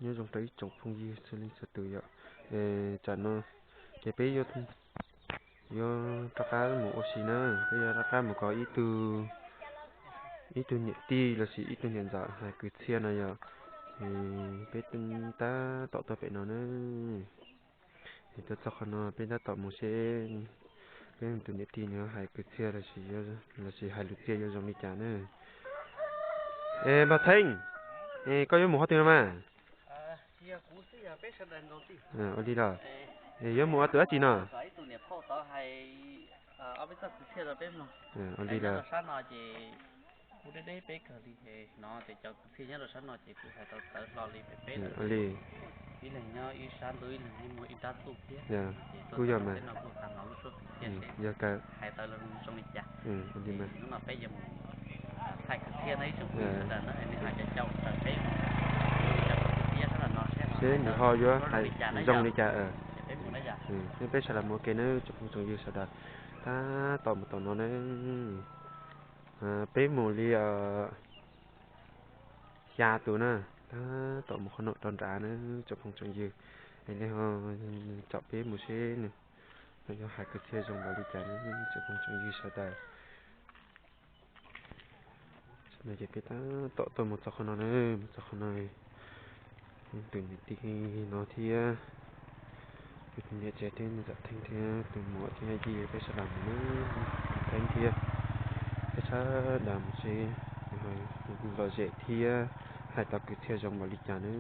Nyob zoo rau ib tsoom phooj ywg txhua leej txhua tus yom. Tsam no ces peb yuav rov qab mus ua si na, peb yuav rov qab mus kom ib tug, ib tug niam tij los sis ib tug niam ntxawm hais kwv txhiaj no yom. Peb tab tom tuaj pem no na. Tuaj txog qhov no peb tab tom mus seb peb tus niam tij nws hais kwv txhiaj los sis hais lus txiaj yuav zoo li cas na. Es Npawg Theeb, koj yuav mus qhov twg no mas? Ua li los? Yuav mus ua tus dab tsi no? Ua li los? Kuv deb deb peb kawg li no ces cov kwv txhiaj nyob rau sab no ces kuv hais tau txawv hlo li peb peb lawm. Ua li. Ib leeg nyob ib sab ntuj ib leeg nyob muag ib rab txuj thiab. Kuj yog mas. Yog kawg. Hais tau zoo li cas. Ua li mas. Hnub no peb yuav mus thaij kwv txhiaj no ib tsoom kwv txhiaj sawv daws no es nws hais caum caum raws peb mus. Seb nws ho yuav hais zoo li cas. Peb mus na yom. Peb sawv daws mus ua ke na tsoom phooj tsoom ywg sawv daws. Tab tom mus tom no na. Peb mus li xya tus na, tab tom mus qhov no rau nrad na tsoom phooj tsoom ywg. Es nej ho caum peb mus seb nws yuav hais kwv txhiaj zoo npaum li cas na tsoom phooj tsoom ywg sawv daws. No ces peb tab tom tuaj mus txog qhov no na, mus txog qhov no, tus niam tij no thiab, tus niam tsev thiab, niam ntxawm Theeb thiab tus muam thiab yij peb sawv daws mus na, Theeb thiab peb sawv daws mus seb lom zem thiab hais tau kwv txhiaj zoo npaum li cas na.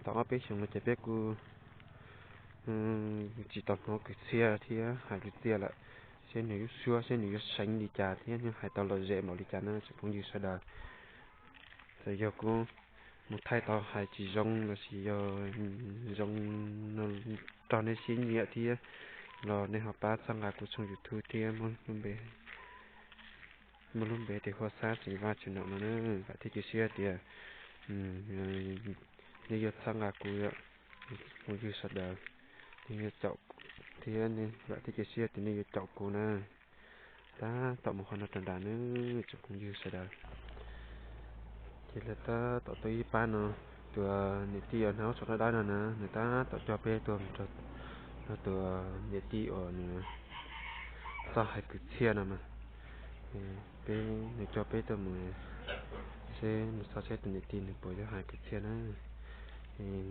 Tau ob peb xyoos no ces peb kuj tsis tau hnov kwv txhiaj thiab hais lus txiaj lawm, seb nws lub suab seb nws yuav seev li cas thiab nws hais tau lom zem npaum li cas na tsoom phooj ywg sawv daws. Txawm yog kuv mus thaij tau hais tsis zoo los sis yog zoo no rau nej siab nyiam thiab los nej ho pab txhawb nqa kuv tshooj YouTube thiab muab lub npe tias Huab Xab Xeem Vaj Tsim Nom no na, vam thiab cia siab tias nej yuav txhawb nqa kuv, phooj ywg sawv daws, nej yuav caum thiab vam thiab cia siab tias nej yuav caum kuv na. Tab tom mus qhov no rau nrad na tsoom phooj ywg sawv daws. Ces lawv tab tom tuaj ib pab no, tus niam tij uas hnav ib txoj dawb dawb no na, nws tab tom coj peb tuaj mus rau tus niam tij uas nws txawj hais kwv txhiaj no mas. Peb, nws coj peb tuaj mus seb mus xauj seb tus niam tij nws puas yog hais kwv txhiaj na.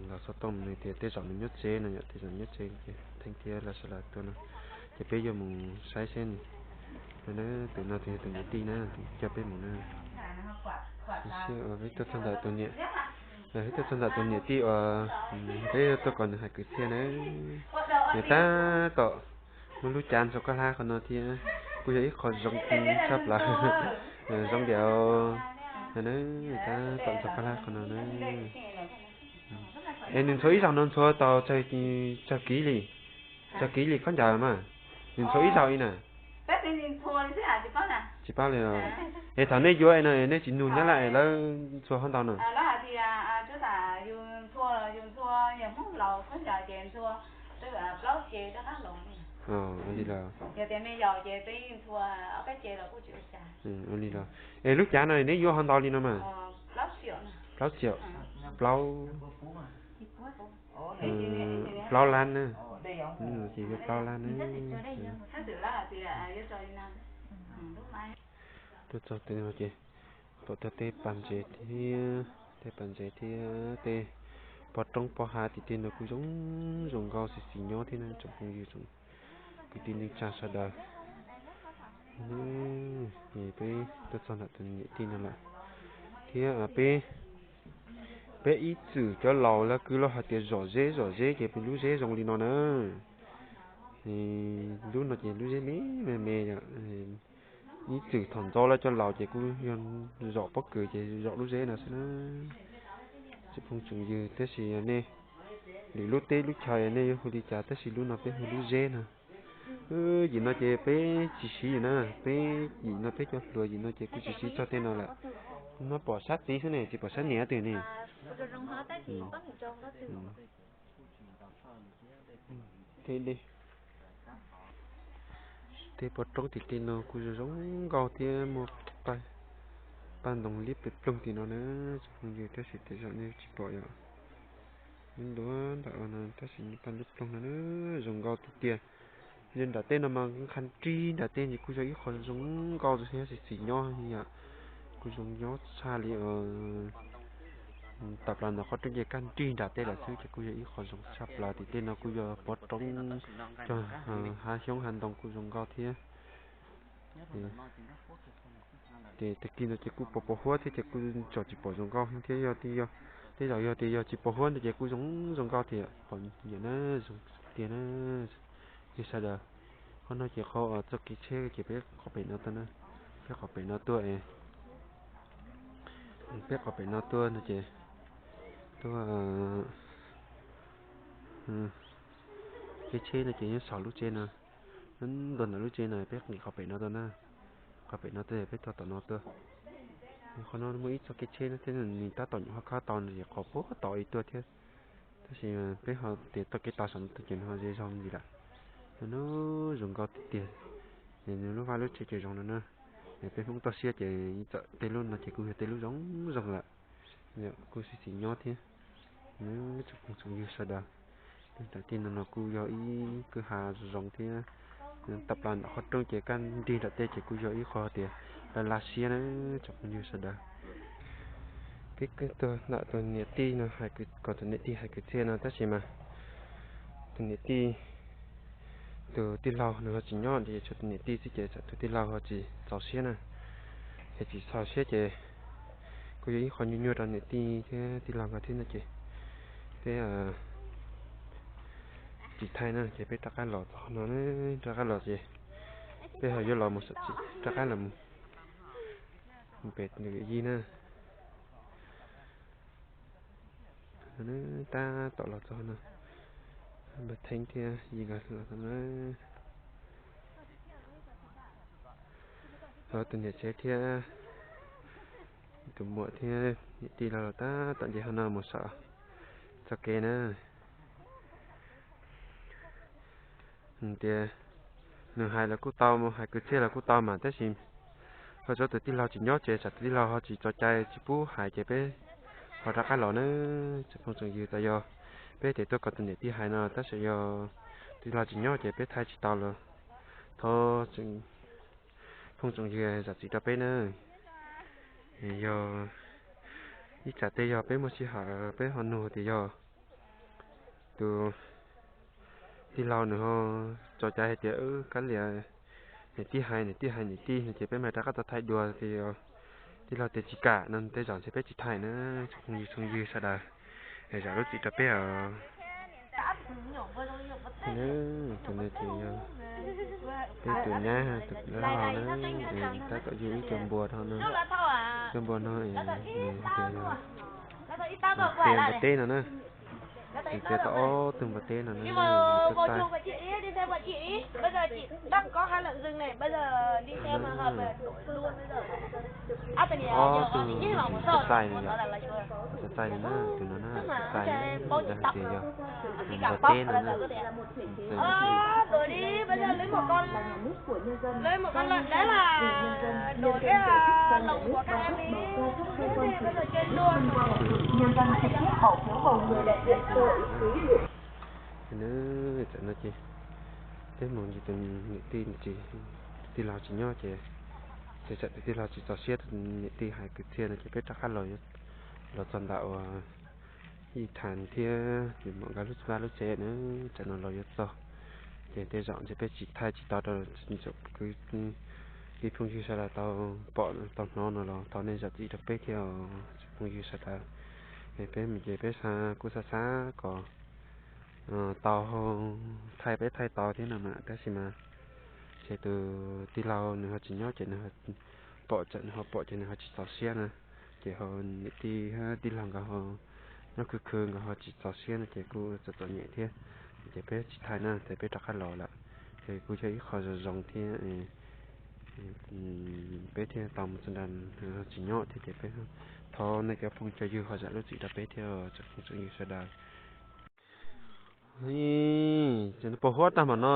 Los xov tooj nws tias tej zaum nws nyob tsev no yom, tej zaum nyob tsev ces Theeb thiab lawv sawv daws tuaj no, ces peb yuav mus saib seb. Tus no tus yog tus niam tij na, tus coj peb mus na. Peb tuaj txog ntawm tus niam, peb tuaj txog ntawm tus niam tij uas peb tuaj kom nws hais kwv txhiaj na. Nws tab tom muaj lub cav ntxhua kab hlab qhov no thiab, kuj yog ib qho zoo tshaj plaws, zoo diam. Tab tom ntxhua kab hlab qhov no na. Es nws ntxhua ib zaug no ntxhua tau tsawg kis li? Tsawg kis li khaub ncaws mas? Nws ntxhua ib zaug li na? Tsis paub li os. Es thaum nej yuav no nej tsis nug nyob lawm es lawv ntxhua hov ntau no? Li los, li los. Es lub cav no neb yuav hov ntau li no mas? Plaub tsiaum, plaub, plaub lab na. Ces yuav plaub lab na. Tuaj txog tej no ces tau tag tej pas ntsev thiab, tej pas ntsev thiab tej pov roob pov hav tim tej no kuj zoo, zoo nkauj xis xis nyob thiab na tsoom phooj ywg, kwv tij neej tsa sawv daws. Peb tuaj txog ntawm tus niam tij no lawm thiab peb, peb ib txwm cov laus lawv kwv los hais tias zom zeb zom zeb ces peb lub zeb zoo li no na. Lub no ces lub zeb me me me yom. Ib txwm thaum ntxov lawv cov laus ces kuj yog zom pob kws ces zom lub zeb no xwb na. Tsoom phooj tsoom ywg, tab sis nej lwm lub teb lub chaw nej yuav hu li cas tab sis lub no peb hu lub zeb no. Yim no ces peb tsis siv na, peb yim no peb cov hluas yim no ces kuj tsis siv txog tej no lawm. No pom sab txiv xwb ne, tsis pom sab niam twg ne. Tej pov roob tim tej no kuj zoo zoo nkauj thiab muaj Paj ntoo liab ploog tim no na, tsoom phooj ywg, tab sis tej zaum nej tsis pom yom. Nyob ntua nram no tab sis paj liab ploog no na, zoo nkauj tiag tiag. Yog nram tej no mas qha nrig nram tej ces kuj yog ib qho zoo nkauj thiab xis xis nyob yom. Kuj zoo nyob tshaj li, tawm plaws ntawm qhov rooj ces kaj nrig nram tej lawm xwb ces kuj yog ib qho zoo tshaj plaws. Tim tej no kuj yog pov roob, cog hav xyoob hav ntoo kuj zoo nkauj thiab. Ces tag kis no ces kuj pos pos huab thiab ces kuj tseem tsis pom zoo nkauj thiab. Yog tej zaum yog tias yog tsis pos huab ntawd ces kuj zoo zoo nkauj tiag, pom nyiam na, zoo tiag na. Yog sawv daws, qhov no ces qhov txoj kev tsheb ces peb qhov pem no tuaj na, peb qhov pem no tuaj, peb qhov pem no tuaj no ces tuaj, kev tsheb no ces nyob saum lub tsev no, nyob ntua ntawm lub tsev no, peb nqis qhov pem no tuaj na, qhov pem no tuaj peb tuaj tom no tuaj. Qhov no muaj ib txoj kev tsheb no thiab nws tab tom nyuam qhuav khawb tau no ces qhov puag tom ib tuaj thiab. Tab sis peb ho tias txoj kev tau saum no tuaj ces nws ho ze zog ntxiv lawm. Nws zoo nkauj tiag tiag, nws lub vaj lub tsev ces zoo no na. Peb Hmoob toj siab ces txawm tej lub no ces kuj yog tej lub zoo zoo lawm, kuj xis xis nyob thiab. Tsoom phooj tsoom ywg sawv daws, tawm tej no no kuj yog ib kwj ha zoo thiab. Tawm plaws ntawm qhov rooj ces kaj nrig nram tej ces kuj yog ib qho tias laj laj siab na, tsoom phooj ywg sawv daws. Peb tuaj ntawm tus niam tij no, kom tus niam tij hais kwv txhiaj no tab sis mas tus niam tij, tus tij laug nws ho tsis nyob ces tshuav tus niam tij xwb ces tsam tus tij laug ho tsis txaus siab na. Ces tsis txaus siab ces kuj yog ib qho nyuaj nyuaj rau niam tij thiab tij laug nkawd thiab no ces peb tsis thaij na ces peb rov qab los txog no, rov qab los ces peb ho yuav los mus, rov qab los mus pem yij na. Tab tom los txog no, npawg Theeb thiab yij nkawd los txog na. Tus niam tsev thiab tus muam thiab niam tij los tab tom nce hauv no mus saum txoj kev na. Tias nws hais los kuj tau, hais kwv txhiaj los kuj tau mas tab sis ho tshuav tus tij laug tsis nyob ces tsam tus tij laug ho tsis txaus cai tsis pub hais ces peb ho rov qab los na. Tsoom phooj tsoom ywg, txawm yog peb tias tuaj kom tus niam tij hais no tab sis yog tij laug tsis nyob ces peb thaij tsis tau los thov tsoom phooj tsoom ywg zam txim rau peb na. Yog ib tsam tej yog peb muaj sij hawm peb ho nug tias yog tus tij laug nws ho txaus cai hais tias kab lias niam tij hais, niam tij hais niam tij no ces peb mam rov qab tau thaij dua tias yog tij laug tias tsis kam no tej zaum ntshe peb tsis thaij na. Tsoom phooj ywg sawv daws, zam lub txim rau peb os. Tus no ces yog peb tus nyab tus laug na, tab tom yug ib co npua no, co npua no es nws tias yog npua teb no na. Nws tias tau ob tug npua teb no na, tau taij. Ob tug tau taij no yom, tau taij no na, tus no na, tau taij na, lawv hais tias yog npua teb no na. Txawm no ces peb mus ces tus niam tij, tus tij laug tsis nyob ces, ces tsam tus tij laug tsis txaus siab, tus niam tij hais kwv txhiaj no ces peb rov qab los, los txog ntawm uas Yij Thas thiab nws mam nkawd lub vaj lub tsev na, tsam no los yuav txog. Ces tej zaum ntshe peb tsis thaij tsis tau rau kwv tij phooj ywg sawv daws tau pom tau hnov no los thov nej zam txim rau peb thiab os tsoom phooj ywg sawv daws. Es peb mus ces peb xav kuj xav xav kom tau thaij peb thaij tau thiab no mas tab sis mas ces tus tij laug nws ho tsis nyob ces nws pom, tsam nws ho pom ces nws ho tsis txaus siab na. Ces ho niam tij, tij laug nkawd ho nyob khwv khwv nkawd ho tsis txaus siab no ces kuj txom txom nyem thiab. Ces peb tsis thaij na ces peb rov qab los lawm. Ces kuj yog ib qho zoo zoo thiab, peb thiaj tau mus txog nrad, tsis nyob thiab ces peb thov nej cov phooj cov ywg ho zam lub txim rau peb thiab tsoom phooj tsoom ywg sawv daws. Pos huab tag npaum no,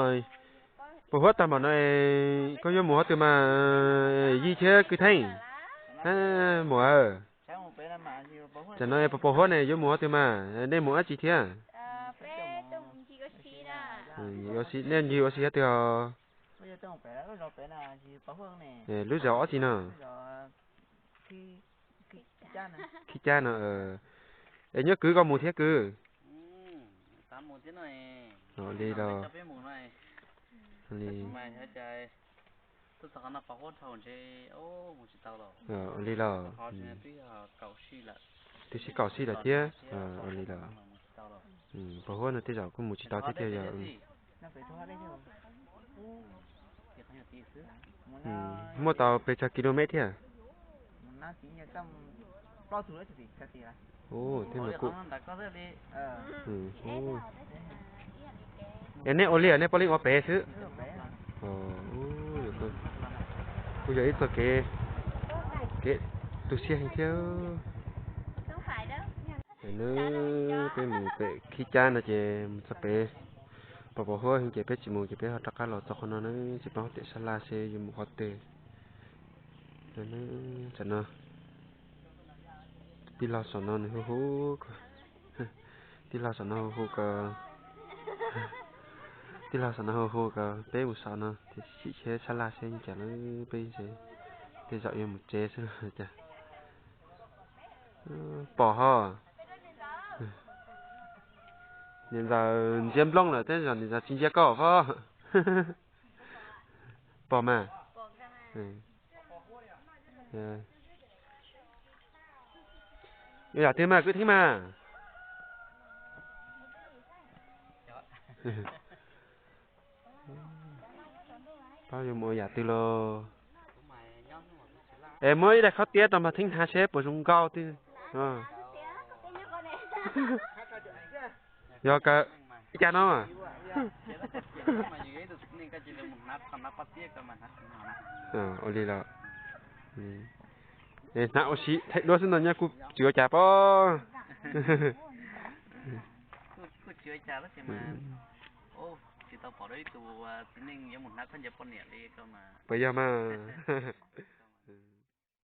pos huab tag npaum no, koj yuav mus qhov twg mas Yij thiab Kwv Theej? Muam, tam no pos pos huab ne yuav mus qhov twg mas, nej mus dab tsi thiab? Nej ncig ua si qhov twg os? Lub zos ob tsi no? Khib Cab no. Es nyob kwv koj mus thiab kwv? Li los, li, li los, twb sib kaum sij lawm thiab. Li los, pos huab no tej zaum kuj mus tsis tau thiab tiag yog. Muaj tau pes tsawg kilomev thiab? Ua, thiab mas kuj, es nej ua li nej puav leej ua pem xwb. Kuj yog ib txoj kev, kev tu siab heev thiab. Nawb, peb mus pem Khib Cab no ces mus txog pem pos pos huab heev ces peb tsis mus ces peb ho rov qab los txog qhov no nawb, ces peb ho tiam sab laj seb yuav mus qhov twg. Tam no tij laug saum no nws hu hu, tij laug saum no hu hu ko, tij laug saum no hu hu ko peb mus saum no ces sim seb sab laj seb cas lawm peb, tej zaum yuav mus tsev xwb los cas. Pom ho, niam ntxawm ntsia nplooj lawm tej zaum niam ntxawm tsis ntsia koj pob. Pom mas. Ua yam twg mas kwv Theeb mas? Pab yuav mus ua yam twg los? Es muab ib daig qhob tiab rau Npawg Theeb hnav seb puas zoo nkauj twg. Yog kawg, ib cag no. Ua li los, hnav ua si thaij duab xwb no nyob kuj tsis ua cas pob. Puas yog mas?